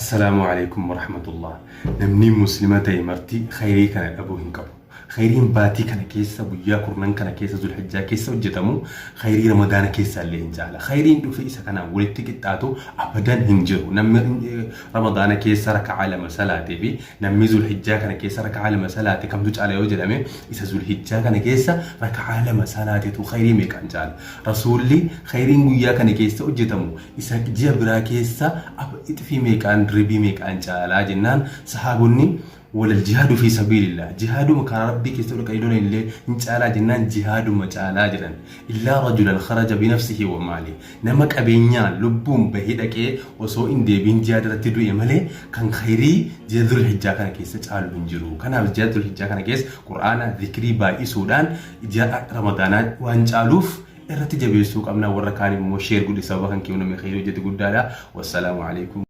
Assalaamu Aleeykum Warahmatullah. Namni Muslima ta'e marti khayrii kana dhabuu hin qabu. Khayriin baatii kana keessa guyyaa kurnan kana keessa Zulhijjaa keessa hojjetamu khayrii Ramadaana keessaa illee hin caala. Khayriin dhufe isa kanaan walitti qixxaatu abadan hin jiru. Namni Ramadaana keessa raka'aa lama salaatee fi namni Zulhijjaa kana keessa raka'aa lama salaate kamtu caala yoo jedhame, isa Zulhijjaa kana keessa raka'aa lama salaatetu khayrii meeqaan caala. Rasuulli khayriin guyyaa kana keessa hojjetamu isa ji'a biraa keessa ixfii meeqaan, ribii meeqaan caalaa jennaan, sahaabonni walal jihaadu fi sabiilillah, jihaaduma karaa Rabbii keessa dhaqanii lolan illee hin caalaa jennaan, jihaaduma caalaa jedhan. Illaa rajulan kharaja binafsihi wa maali, nama qabeenyaan lubbuun bahee dhaqee osoo hin deebiin jihaada irratti du'e malee kan khayrii ji'a Zulhijjaa kana keessa caalu hin jiru. Kanaaf ji'a Zulhijjaa kana keessa Qur'aana zikrii baay'isuudhaan ji'a Ramadaanaa waan caaluuf irratti jabeessuu qabna. Warra kaan immoo share godhi, sababa kan kee namni khayrii hojjete guddaadha. Wassalaamu alaikum.